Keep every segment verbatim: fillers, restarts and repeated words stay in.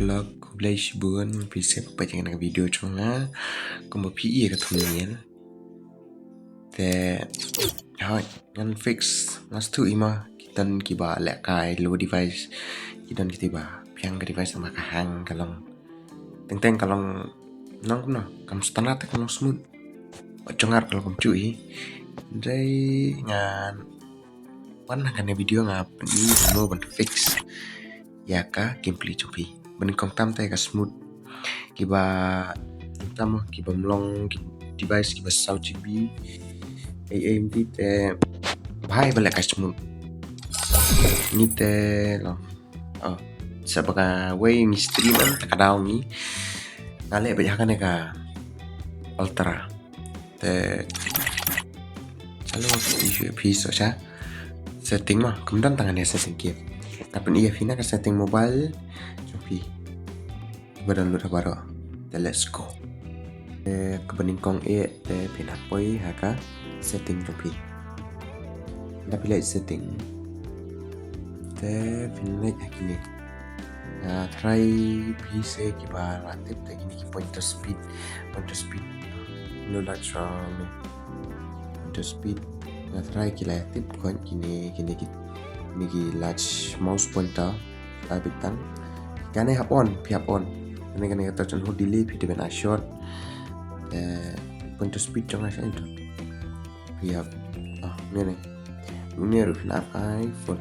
Vlog, khublei shibun phi sngewbha peit ïa kane ka video jong nga. Kumba phi i ïa ka thumbnail. Te hooid, ngan fix, nga sngewthuh i ma ki don kiba lehkai low device, ki don kiti ba pyrshang ka device namar ka hang ka long. Teng teng ka long nang kumno, kam standard te ka long smooth. Wat jong nga ka long kumjuh hi. Hynrei ngan wan ha kane video nga pyni kumno ban fix ïa ka gameplay jong phi. Ban kongtam te ka smooth. Kiba tam kiba mlong ki device kiba saw GB. Ei ei mti te bhai ba lehkai smooth. Ni te lo. Oh, sa ba kawei ngi stream em ta ka daw ngi. Nga leh beit ha kane ka ultra. Te chalo phi shu phi so sha setting ma, kam don tang ne setting ki. Nga pyni ïa phi na ka setting mobile jong phi. Ba download ha baroh. Te let's go. Te kaba nyngkong eh te phin hap poi ha ka setting jong phi. Da phi leh setting. Te phin leh ha kine. Nga tharai phi sa kiba la tip te kine ki pointer speed, pointer speed. No, like, um, pointer speed. Nga tharai ki la tip kine, kine ki, kine ki large mouse pointer. Ai beit tang. Kane hap on, phi hap on. Kane, kane ka touch and hold delay phi dei ban ai short. Eh, pointer speed jong nga sha ito. Phi hap. Ah, ne ne. Une ruh phi hap ai full.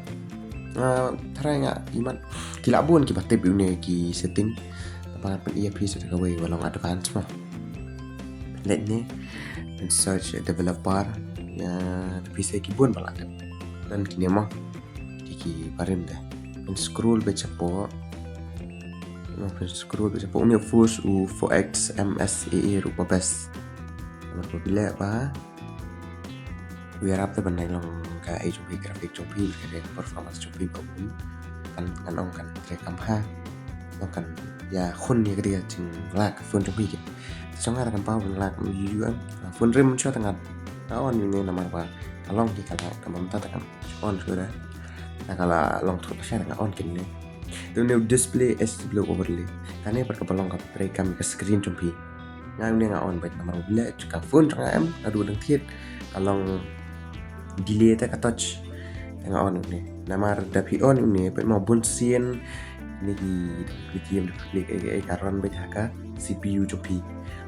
Ah, tharai nga imat. Ki la bun kiba tip une ki setting. Tang ba nga pyni ïa phi sa kawei ba long advance ma. Leh ne. Phin search developer. Ïa, phi sa ki bun ba la tip. Don kine ma. Ki ki barim de. Phin scroll beit shapoh. Phin scroll beit shapoh. Une force u four X M S A A ruh ba best. Namar ba phi leh ba u ïarap te ban nang long ka ei jong phi, graphic jong phi, ka performance jong phi ba un kan, kan ong kan trei kam ha. Ong kan ïa khun ïa ka dei ka jinglah ka phone jong phi kit. Jong nga kan paw ban lah kam ïu ïu em. Phone rim shuwa tang nga on ïa ne namar ba ka long hi ka lah, ka bam ta tang on shuwa da. Na ka la long thut sha tang on kine. Te une u display S W overlay. Kane pat kaba long ka trei kam ka screen jong phi. Nga une nga on beit namar ba phi leh ka phone jong nga em, naduh dang thied ka long delay te ka touch. Te nga on une. Namar da phi on une, peit mo bun sien. Kine ki, ki game da phi play ka, ka, ka run beit ha ka C P U jong phi.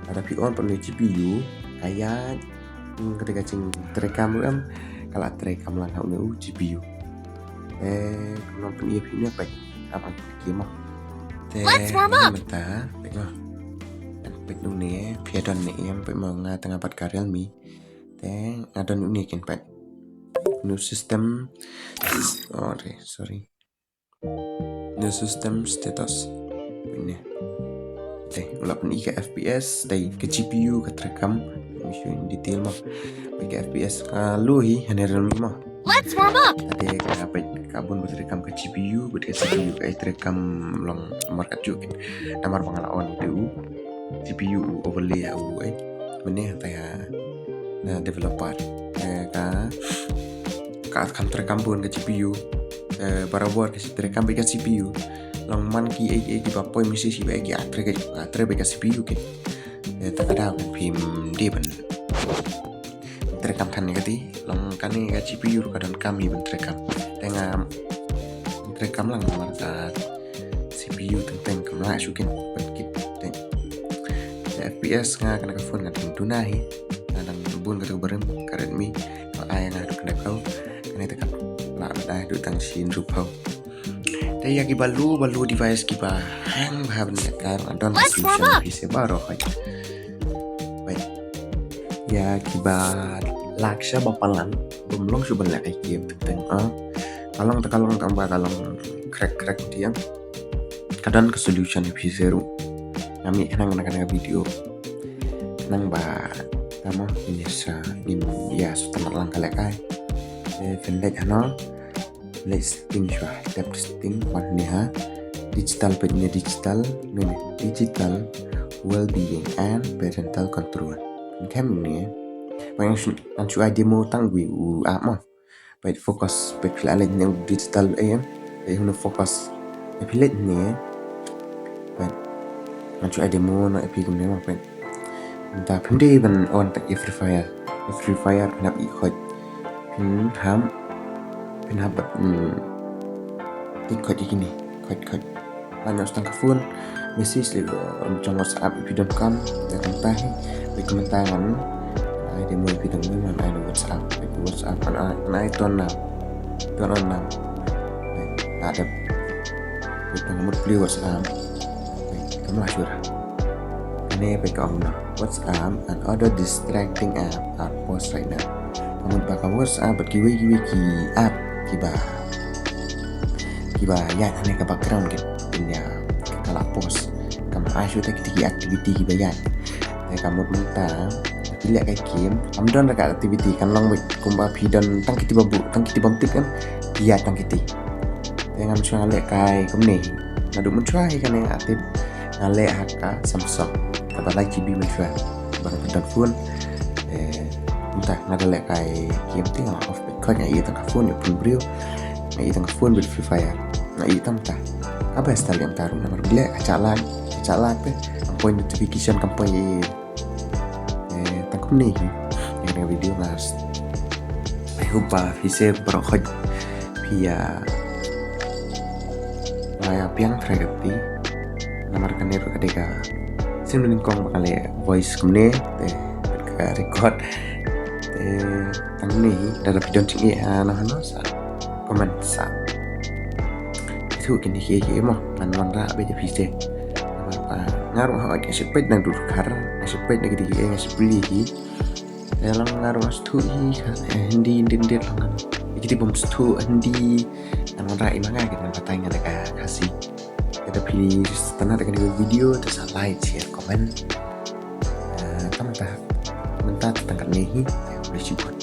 Lada phi on pat une C P U, ka ïa, hmm, ka dei ka jingtrei kam ruh em, ka la trei kam lang ha une u C P U. Eh, kumno phin ïa phi ne peit, abang phi mo. Te, Let's warm up. Mynta, peit mo. Peit une, phi don ne em, peit mo nga tang nga bat ka Realme. Te, nga don une kin peit. New system. Oh, sorry. New system status. Peit ne. Te, u la pyni ka F P S, te ka G P U ka trei kam. Peit in detail mo. Peit ka F P S ka low hi, hane Realme mo. Let's warm up. Te ka peit ka bun ba trei kam ka G P U, bad ka C P U ka trei kam long markat juk. Namar ba nga la on te u C P U u overlay ha u, eh. Mynne hata ha, na developer. Eh, ka, ka kam trei kam bun ka G P U. Eh, barabor ka trei kam bad ka C P U. Long man ki, eh, eh, kiba poi message kiba, eh, ki a trei ka, a trei bad ka C P U kit. Eh, ta ka daw kan phim dei ban trei kam than ïa kati. Long kane ka G P U ruh ka don kam hi ban trei kam. Te nga trei kam lang namar ka C P U teng teng kam lah shuh kin ban kit teng. Te F P S nga kane ka phone nga dang duna hi. Nga dang bun ka tu barim ka Redmi. Ka ai nga duk kane kau. Kane te ka lah dai duk tang shi hynriew phew. Te ïa kiba low, ba low device kiba hang bha ban lehkai, nga don ka solution phi sa baroh hoi. Peit. Ïa kiba lak sha ba palat, bym long shuh ban lehkai game teng teng, ah. Ka long te ka long tang ba ka long crack crack tiang. Ka don ka solution phi sa ruh. Nga mih nang na ka video. Nang ba tama ngin ïa sa, ngin ïa sa tama lang ka lehkai. Eh, phin leit hano. Leit setting shuwa, tap setting, wan ne ha digital, peit ne digital, ne ne digital well-being and parental control. Peit ne, peit ngan shu, ngan shu ai demo tang wi u app mo. Peit focus, peit phi la leit ne digital, eh, peit hano focus. Peit phi leit ne, Ngan shu ai demo noh ïa phi kumne mo peit. Mynta phin dei ban on tang ïa Free Fire. Ïa Free Fire phin hap ïa khoit. Phin hap, phin hap bad, hmm, tik khoit ïa kine. Khoit, khoit. Lait noh tang ka phone. Message lei, um, jong WhatsApp ïa phi donkam. Ïa kumta hi. Lei kumta ngan ai demo ïa phi tang, ngan ai WhatsApp. Ïa phi WhatsApp ngan ai, ngan ai turn on. Turn on now. Lei, ta dep. Lei tang mut pli WhatsApp. Lei, kam lah shuh. Kane peit ka ong na. WhatsApp and other distracting app are paused right now. Ka mut ba ka WhatsApp bad kiwei kiwei ki app kiba, kiba ïaid ha kane ka background kin, kin ïa, ka la pause. Kam ai shuh te kita ki activity kiba ïaid. Te ka mut mynta phi leh kai game, kam don da ka activity, kan long beit kumba phi don tang kiti ba buh, tang kiti bym tip kan, phi ïaid tang kiti. Te ngam shuwa leh kai kumne. Naduh mynshuwa hi kane nga tip, nga leh ha ka Samsung kaba lai GB mynshuwa. Ba nga pyndonkam phone. Eh, mynta nga da leh kai game te nga la off beit khoit, nga ïoh tang ka phone, ïoh phone briew. Nga ïoh tang ka phone bad Free Fire. Nga ïoh tang ta. Kaba style ïa mynta ruh namar ba leh ka chalak, ka chalak te. Kam poi notification, kam poi ïa, eh, tang kumne hi. Ïa kane ka video nga s-, I hope ba phi safe baroh khoit. Phi ïa, nga ïa pdiang trai kati. Namar kane ruh ka dei ka sien nyngkong ba nga leh voice kumne te ka record. Te tang kumne hi, lada phi don jingeh hano hano sa comment sa. Itu kine kiei kiei mo, ngan wanrah beit ïa phi te. Namar ba nga ruh hooid nga shu peit na dkhar, nga shu peit na kiti kiei, nga shu peit hi. Te long nga ruh nga shu hi, eh, Hindi, Hindi, Hindi long ngan. Kiti bym shu Hindi, ngan wanrah ïa ma nga, kit ngan batai ngan da ka Khasi. Lada phi sngewtynnat ïa kane ka video, te sa like, share, comment. Eh, tang mynta, mynta tang kane hi, eh, khublei shibun.